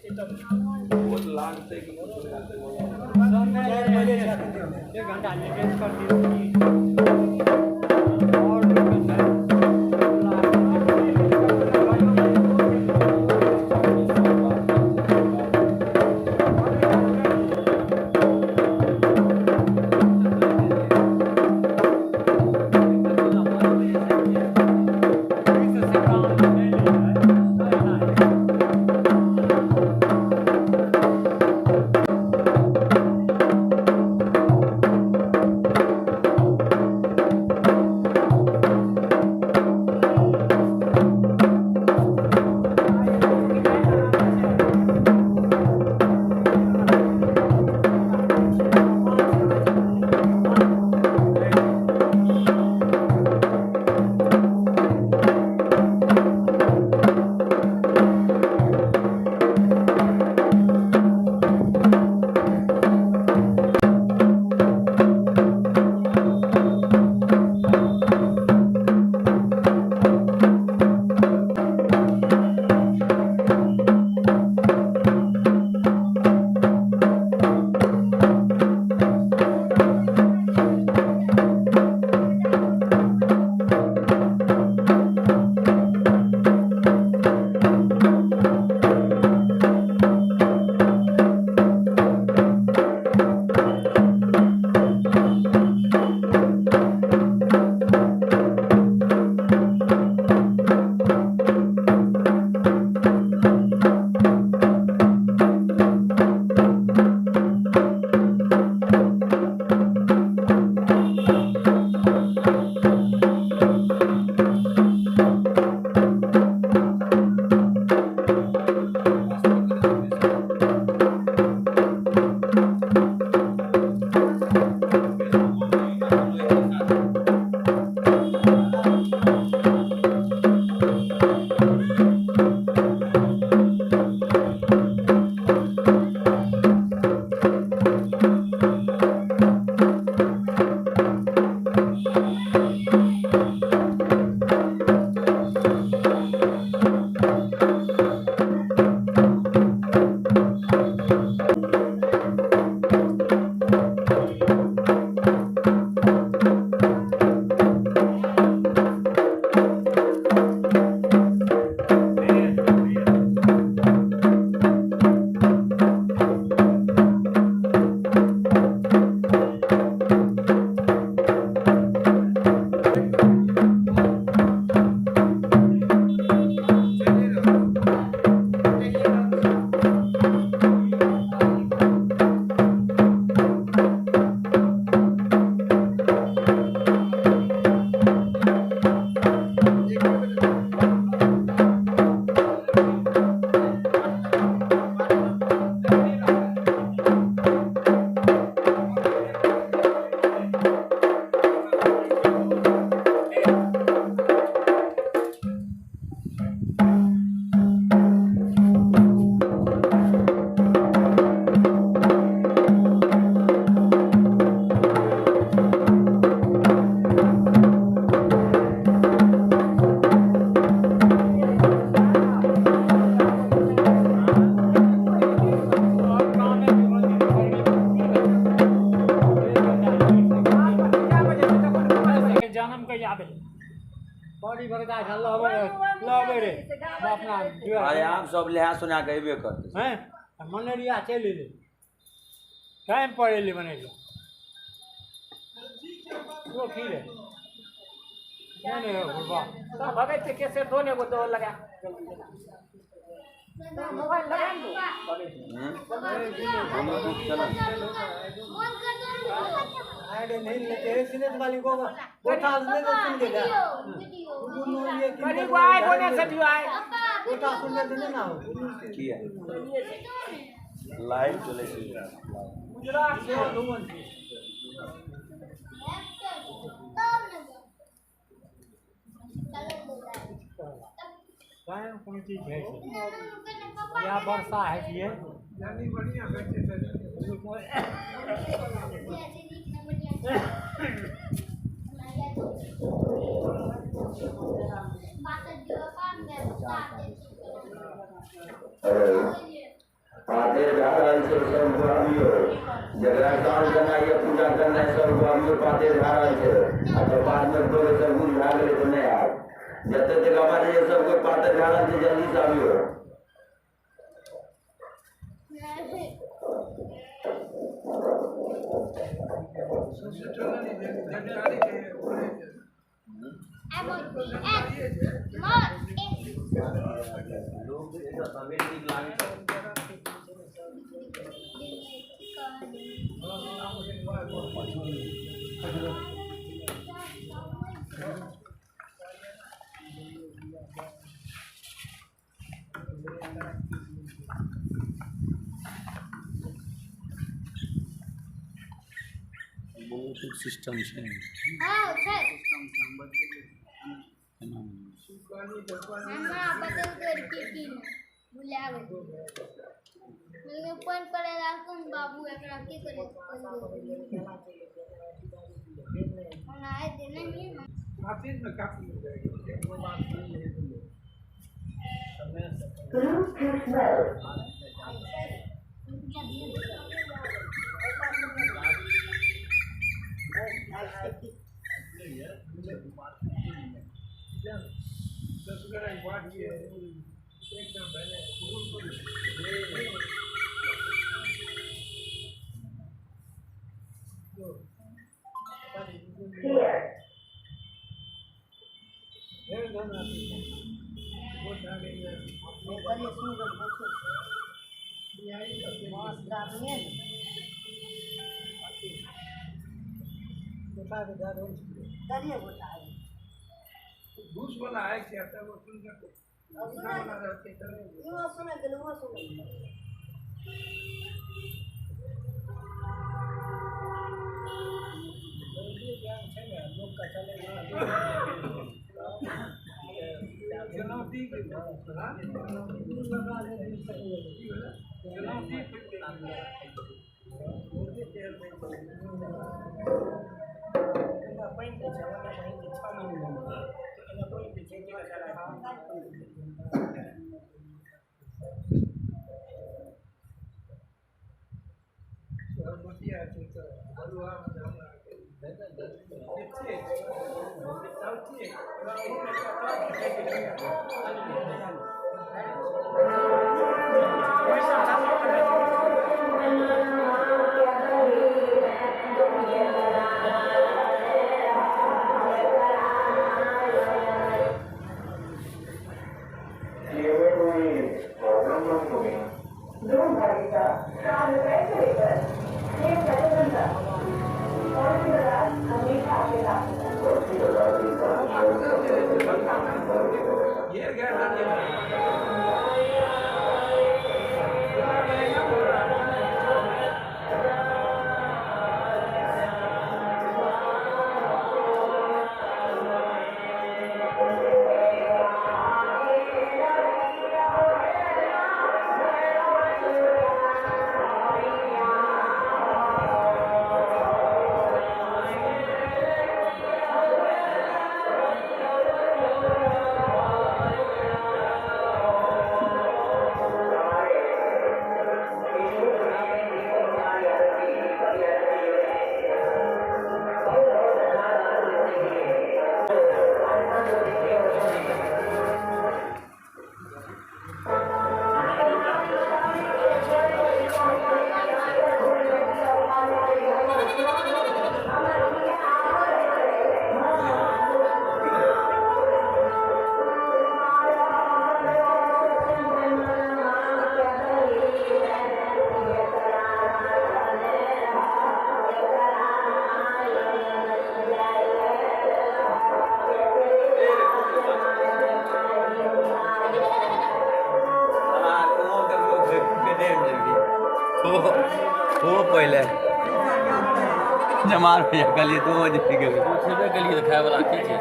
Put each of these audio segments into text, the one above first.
Vote लागतै कि कुछो लागतै। एक घंटा लेट कर दियो और लोग छै। अरे आम सब लिहा सुना के अयबे करतै। हैं, मनेरिया चलि एलै, टाइम पर एलै मनेरिया। ओ की रे, नहि नहि बुढ़बा भगत के कैसे दोने को दो लगा मोबाइल लगा दो। हम लोग चला आइडे नहीं लेते हैं सीने वाली को गोटा ले तो सुन के जा गुन्नू ये करी को आए कोने से भी आए गोटा सुन के देने ना हो की है लाइव चले छै। गुजरात से धुमन छी। टाइम कोनो चीज है छै या वर्षा है छियै बढ़िया पाते जा रहल छै सब आबियो जकरा काम करना ये पूजा करना सब आबियो पाते जा रहल छै आ तो बाद में तो सब गुण भए गेलै तऽ नहि आब जते तक आवाज है सब कोई पाते जा रहल छै जल्दी से आबियो। बहुत सिस्टम है। हां छै हमरा बदल कर के की भुला गेल लेकिन फोन करे राखून बाबू एकरा की करे हमरा आइ देने नहीं काफी में काफी हो जाएगी। घूस वाला है क्या था वो सुनकर वाला रहते सुना गेल सुना। पहले जमार भैया कहलिए तो हो जाए गेलै छेबे केलिए तऽ खाय वाला की छै।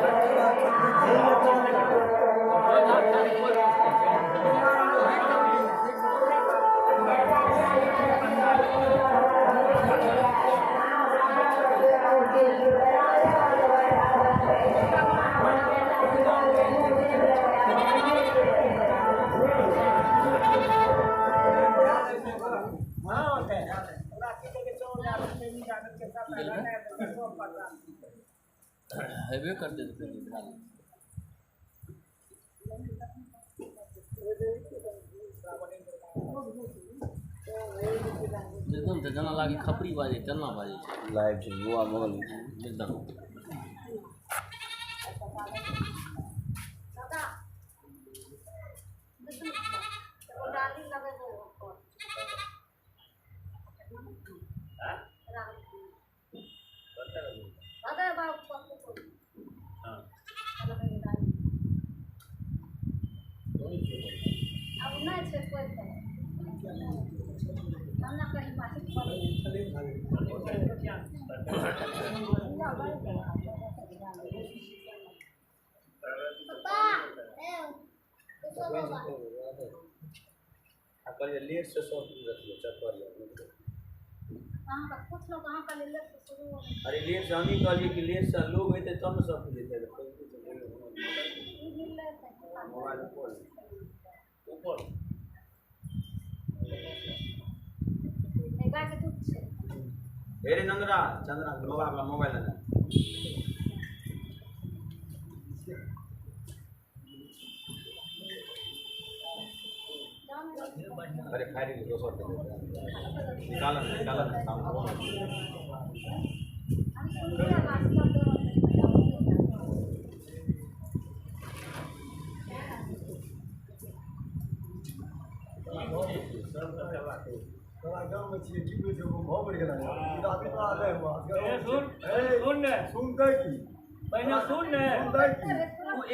हां होते राखी के चौर के के सब सब पता हेबे करते थे। एकदम तऽ जेना लागे खपरी बाजै तेना बाजै छै। लाइव छै बुआ बगल एकदम लेट से सब रखियो चक्कर। अरे लेट से हम ही कहलिए कि लेट से लोग अइतै तब ने सब कुछ हेतै। मोबाइल ऊपर ऊपर अरे नंदरा चंद्रा मोबाइल मोबाइल लेना। अरे फायर दोसर निकालन निकालन साउंड। सुन सुन पहिने सुन ने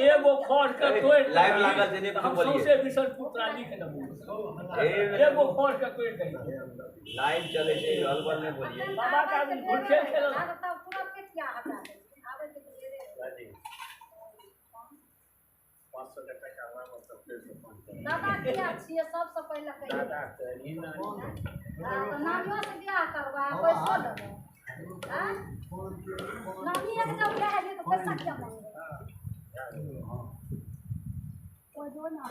एगो खर के तोड़ लाइव लागल छै ने हम सौंसे बिसन पुत्रा लिख देबो। एगो खर के तोड़ दही लाइव चले छै हलबल नहीं बोलिए। बाबा का आदमी खेल खेल तब तुरंत के क्या हटा आवे के ले 500 टका हुआ मतलब फिर से फोन कर दादा किया छियै सबसे पहिले कहियो दादा कही ना नानियो से बियाह करबा पैसो लेबै। हां नानी के जब बियाह हेतै तऽ पैसा किया मांगबै? कोइ जो ना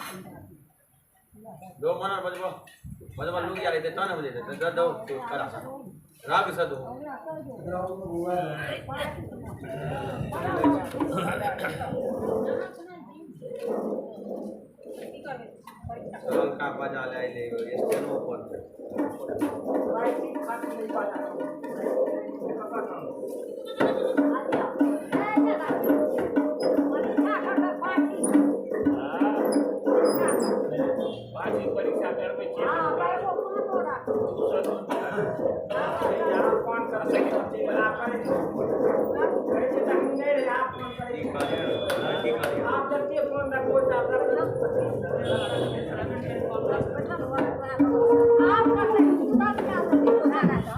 दो मना बजबो बजबा लोग यार रहते तब ना बजेते तो दो करा सा राग से दो। का बजा ले ले स्टैंड पर बाजी परीक्षा करबै छियै। हां फोन कर सकै छी आप करै छै तखन नहि रहे आप फोन करै आप जते फोन रखो त आप आप करते तुरंत क्या माता।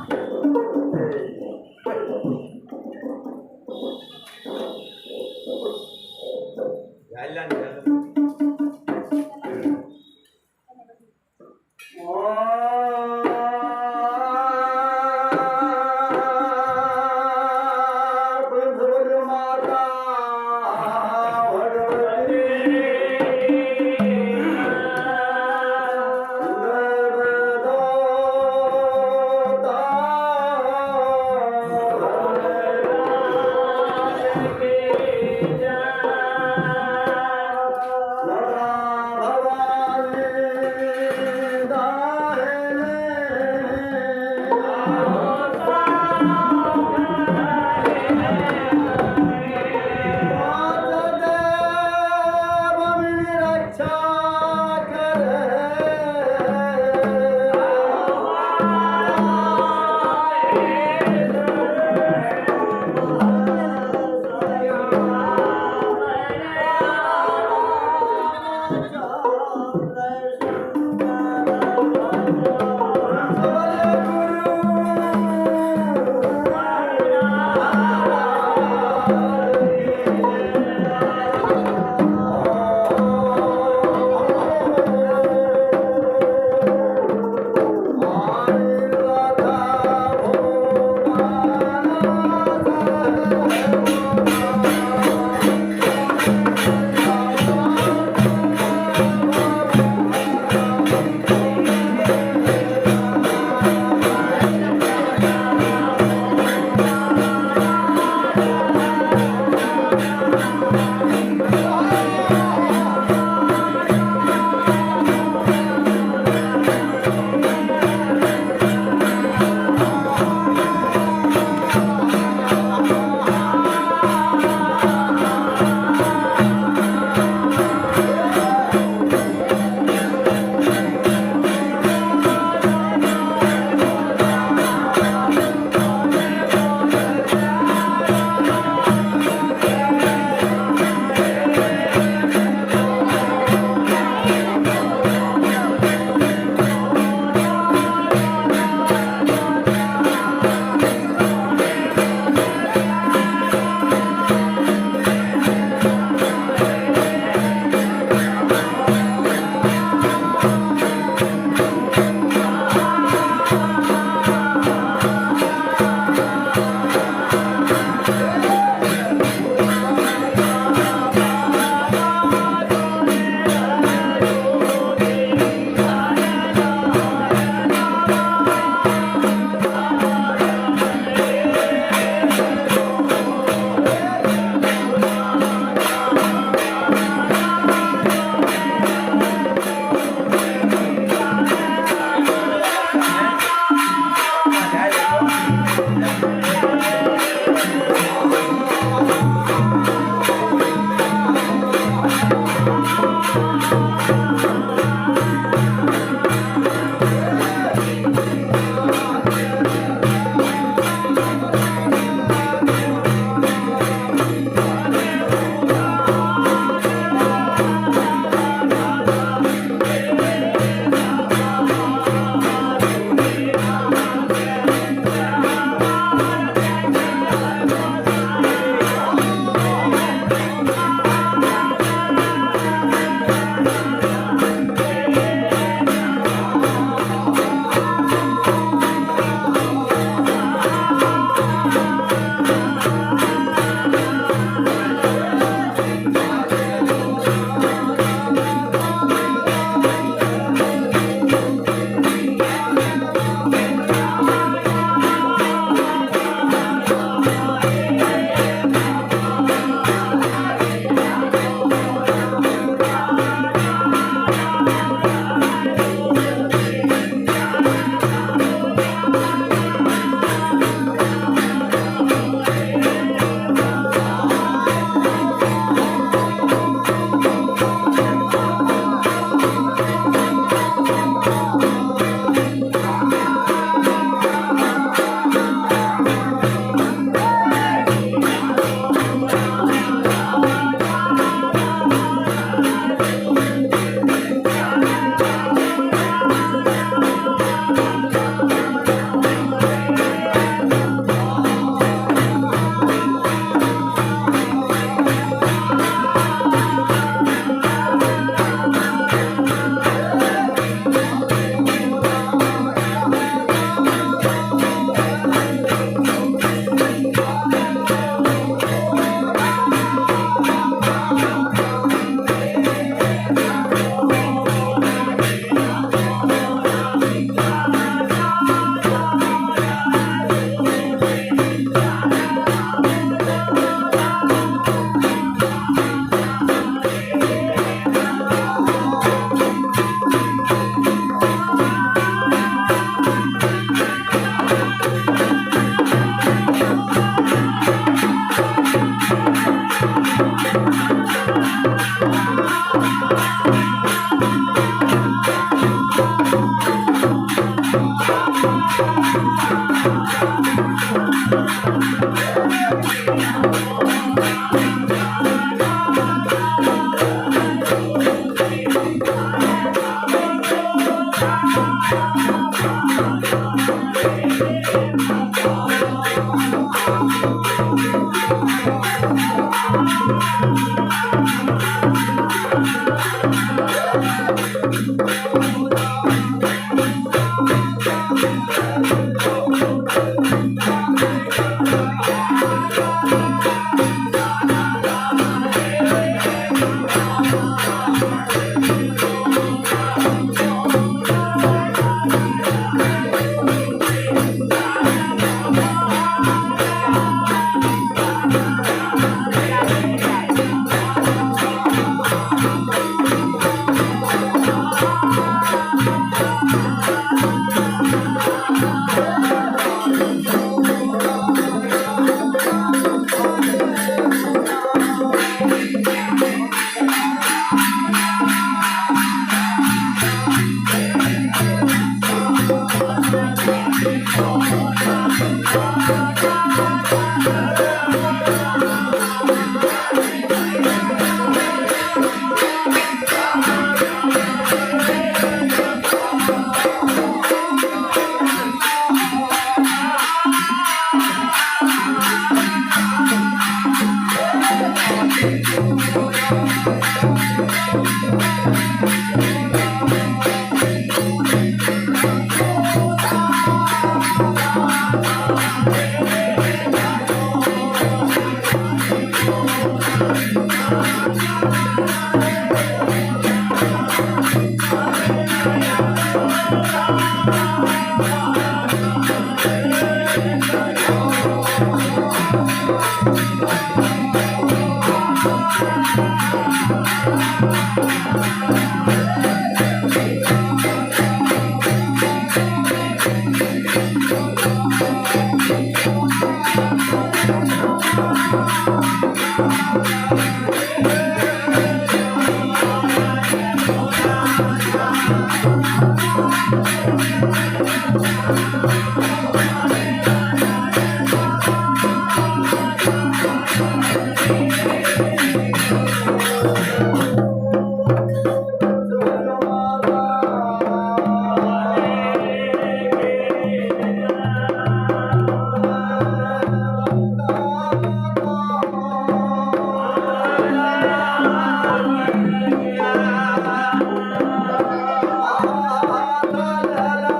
La la la.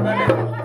पैसा